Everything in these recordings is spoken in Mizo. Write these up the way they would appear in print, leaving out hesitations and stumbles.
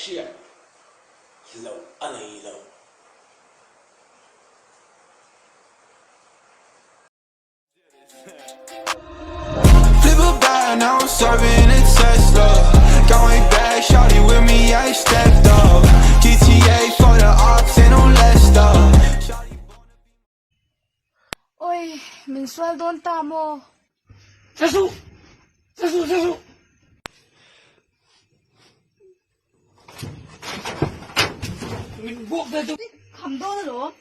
hriat loh a nei lo. Oi, min sual dawn ta maw? Kham dawn alawm.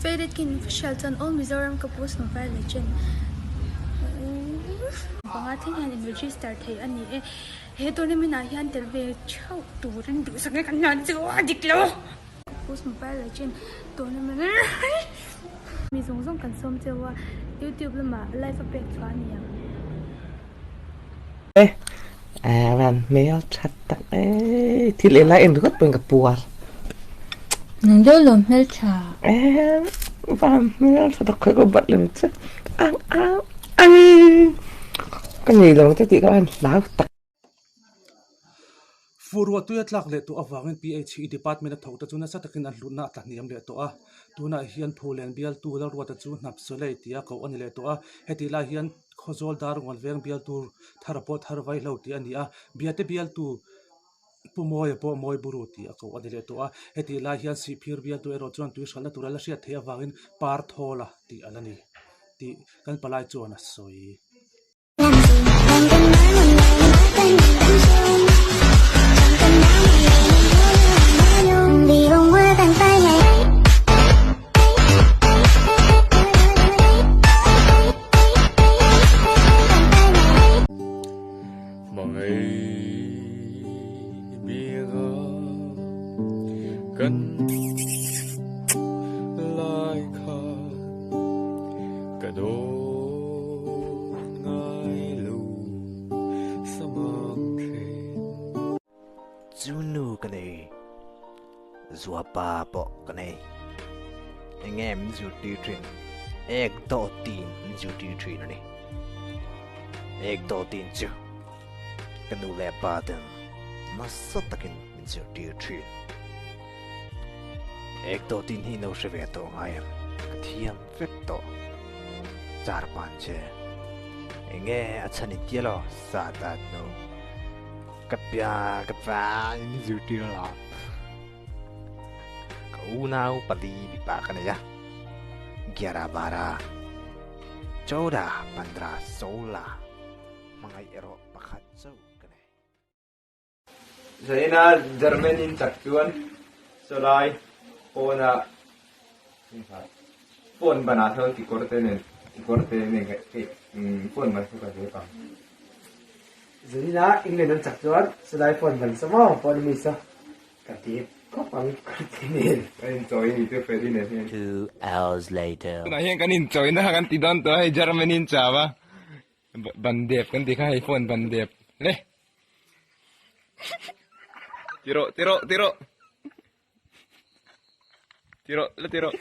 Faded King Official chuan All Mizoram ka post Mobile Legend panga thleng hian in register thei a ni e. He tournament ah hian tel ve theuh turin duhsak nge kan hlan chu a dik lo. Post Mobile Legend tournament mi zawng zawng kan sawm cheu a YouTube lamah live a pek chhuah a ni ang. E van hmel that tak e thil ei lai en ringawt pawhin ka puar. Nang deuh lo hmel tha. E van hmel tha tak khawi ka bat lem che ang ang ang ka nei lo ang che tih ka van hlau tak. Furua tuia tlak leh tawh avangin PHE Department a thawkte chu nasa takin an hlutna a tla hniam leh tawh a. Tunah hian Phulen bialtu Lalruata chu Hnapsawlei tia koh a ni leh tawh a. Hetih lai hian Khawzawl Darngawn veng bialtu thar pawh thar vaihlo tih a ni a. Biate bialtu Pu Mawia pawh Mawiburu tih a koh a ni leh tawh a. Hetih lai hian Sihphir bialtu erawh chuan tui hralhna tur a la hriat theih avangin Parthawla tih a la ni tih kan palai chuan a sawi. Chu nu ka nei, zuapa pawh ka nei. Enge min zirtir thin? Ek dawtin min zirtir thin a ni. Ek dawtin chu ka nu leh pa ten nasa takin min zirtir thin. Ek dawtin hi no hre ve tawh ngai em? Ka thiam vek tawh. Char pan che. Enge a chhan in tia lo sa tat no. Ka pia ka pa in zirtir lo. Ka unau pali mipa ka nei a. Gyara bara. Chowda pandra sola. Hmangaih erawh pakhat chauh ka nei. Zaina German in chak chuan sawlai pawnah phone banah sawn kekawr te nen kekawr te nen phone ban chu ka zep ang. Zaina England an chak chuan sawlai phone ban saw maw pawn ami saw ka ti khawp ang kekawr te nen. Kan inchawi ni chu Freddy nen hian. 2 hours later. Tunah hian kan inchawina kan ti dawn tawh a hei German in chau a. Ban dep kan tih kha hei phone ban dep le ti rawh ti rawh ti rawh ti rawh la ti rawh.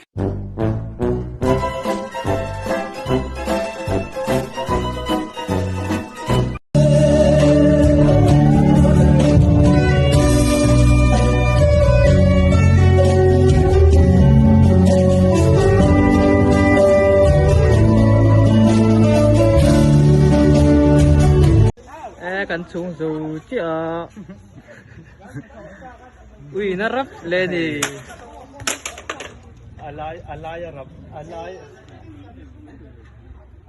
E kan chhung zo chiah a ui na rap le ni a lai a lai a rap a lai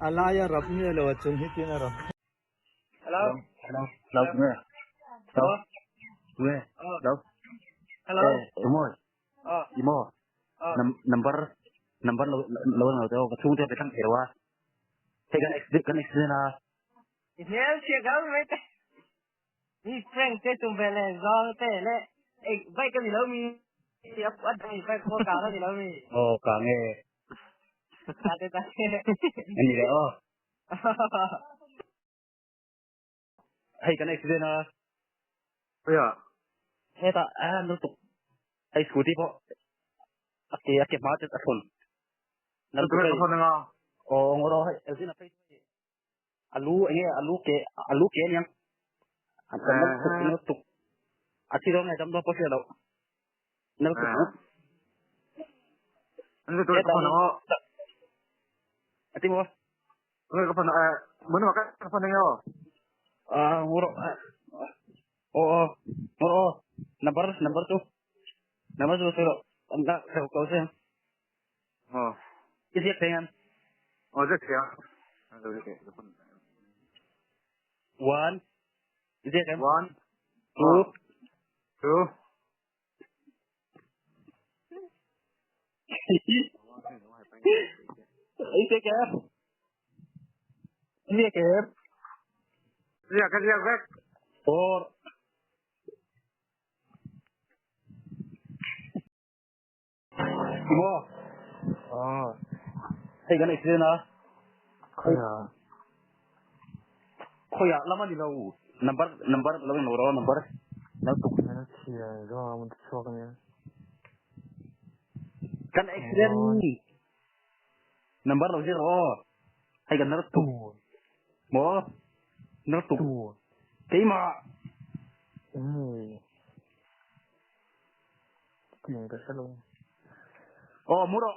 a lai a rap nge lo a chung hi tin a rap hello hello hello hello. Nge? Hello. Hello. Emaw. Emaw. Number number lo lo lo te ka chhungte pe thang thei lo a. Hei kan accident kan accident a. I hmel chhia kal mai te. Mi Frank te tum ve le zawng te le ei bike a ni lo mi. A a dang bike pawh kang a ni lo mi. Aw kang e. Ta te ta te. Ani le aw. Hei kan accident a. Aya. Heta a nu tuk. Hei scooty pawh a ke a ke hma te a thlun. Nan tu ka phone nga. Aw ngoro hei ezin a phei alu enge alu ke alu ke niang. An kan tuk nu tuk. A thi dong nge dam do pawh hria lo. Nal tuk. An tu ka phone nga. Ati mo. Nge ka phone eh mun ma ka phone nge o. Ah ngoro. Oh oh. Ngoro oh. Number number tu. Number tu sero. Anda kau kau sih. Oh. Isi pengen. Oh, zek ya. One. Is it One. Two. Two. Is it Is it Ziak ka ziak vek. Four. Mo. Oh. Hei kan accident a. Khoya. Khoya lama ni lo. Number number lo no ro number. No tuk. Ana thia zo a mun chuak ni. Kan accident. Number lo zero. Hei kan nar tuk. Mo. Nar tuk. Keima. Ừ. Tiền cái sao. Oh, muro.